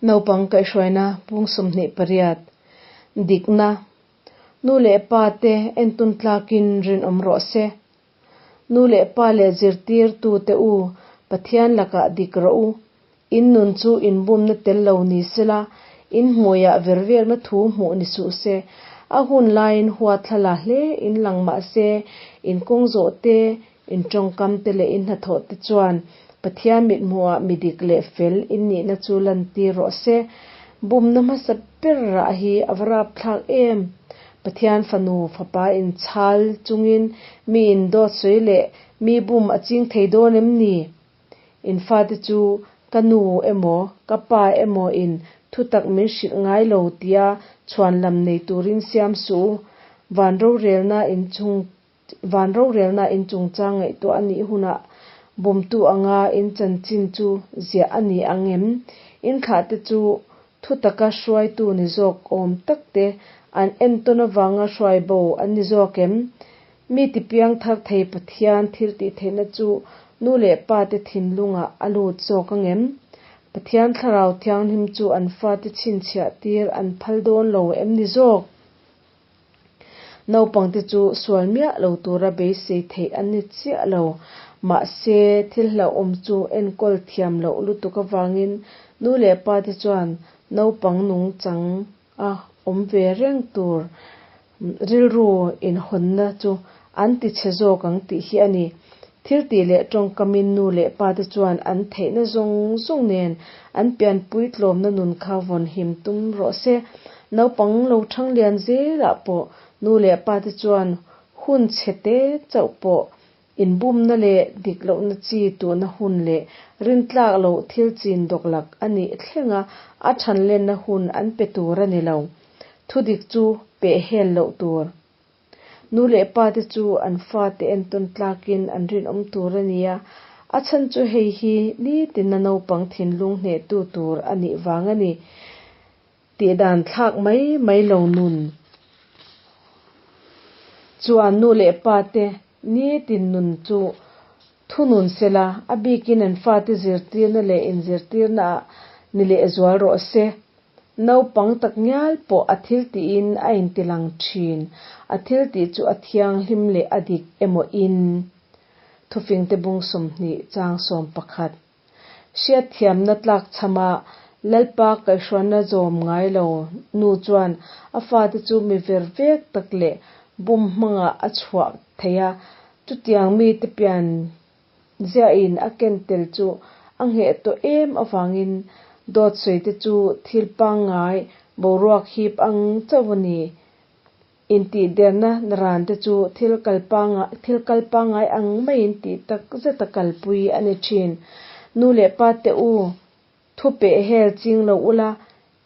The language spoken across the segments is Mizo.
Naupang kaihhruaina pung 28 Dikna Nu leh pa te entun tlakin rinawm rawh se. Nu leh pa leh zirtirtute u, Pathian lakah dik rawh u. In nun chu inbumna tel lo ni sela, in hmuiah vervekna thu hmuh ni suh se. A hun laiin huat thla la hle in lang mah se, in kawng zawh te, in tawngkam te leh in hnathawh te chuan Pathian mithmuhah mi dik leh fel in nihna chu lantir rawh se. Bumna hmasa ber rah hi a va rapthlak em! Pathian fanu fapa inchhal chungin mi indawt sawi leh mi bum a ching thei dawn em ni? In fate chu ka nu emaw ka pa emaw in thutak min hrilh ngai lo tia chhuan lam nei turin siam suh u. Van rorelna inchung Van rorelna in chungchang ngaihtuah a nih hunah bumtu anga in chanchin chu ziah a ni ang em? In thlahte chu thutaka hruaitu ni zawk awm takte an entawn avanga hruai bo an ni zawk em? Mi tipiang thar thei Pathian thil tihtheihna chu nu leh pa te thinlungah a lut zawk ang em? Pathian Thlarau Thianghlim chu an fate chhinchhiah tir an phal dawn lo em ni zawk? Naupangte chu sual miah lo tura beisei theih an ni chiah lo. Mahse, thil hlauhawm chu enkawl thiam loh lutuk avangin nu leh pa te chuan naupang nungchang a awm ve reng tur rilru inhawnna chu an tichhe zawk ang tih hi a ni. Thil tih leh tawngkamin nu leh pa te chuan an theihna zawng zawng nen an pianpui tlawmna nun kha vawn him tum rawh se. Naupang lo thang lian zelah pawh nu leh pa te chuan hun chhe te chauh pawh inbumna leh dik lohna chi tuhna hun leh rintlak loh thil chin dawklak a nih thlenga a thanlenna hun an pe tur a ni lo. Thudik chu pehhel loh tur. Nu leh pa te chu an fate entawn tlakin an rinawm tur a ni a, a chhan chu hei hi nitina naupang thinlung hnehtu tur a nih vang a ni. Tihdan thlak mai mai lo nun chuan nu leh pa te nitin nun chu thunun sela, a bikin an fate zirtirna leh inzirtirna ah ni lehzual rawh se. Naupang tak ngial pawh a thil tihin a intilang thin. A thil tih chu a thianghlim leh a dik emaw in. Thufingte bung 20 chang 11. Hriatthiamna tlak chhama Lalpa kaihhruaina zawm ngai lo nu chuan a fate chu mi ver vek tak leh bum hmangah a chhuah thei a, chutiang mite pian Ziahin a ken tel chu a ngheh tawh em avangin dawt sawi te chu thil pangngai boruak hip ang chauh a ni. Intihderna ran te chu thil kal thil kal pangngai ang maiin tih tak zeta kalpui a ni thin. Nu leh pa te u, thu peh hel ching lo ula,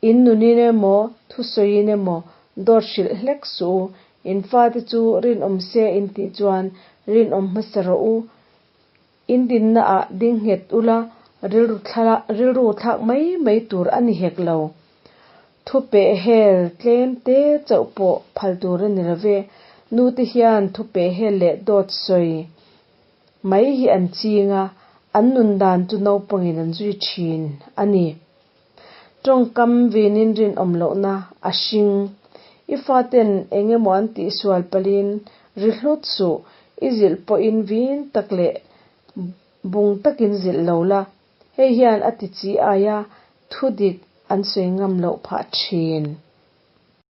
in nunin emaw, thu sawiin emaw dawt hrilh hlek suh u. In fate chu rinawm se in tih chuan rinawm hmasa rawh u. In dinna ah ding nghet ula, rilru rilru thlak mai mai tur a ni hek lo. Thu peh hel tlem te chauh pawh phal tur a ni lo ve. Nu te hian thu peh hel leh dawt sawi mai hi an ching a, an nun dan chu naupangin an zui thin a ni. Tawngkam vinin rinawm lohna a hring. I faten eng emaw an tihsual palhin ri hlut suh, i zilh pawhin vin tak leh bung takin zilh lo la, hei hian a ti chi aia thudik an sawi ngam loh phah thin.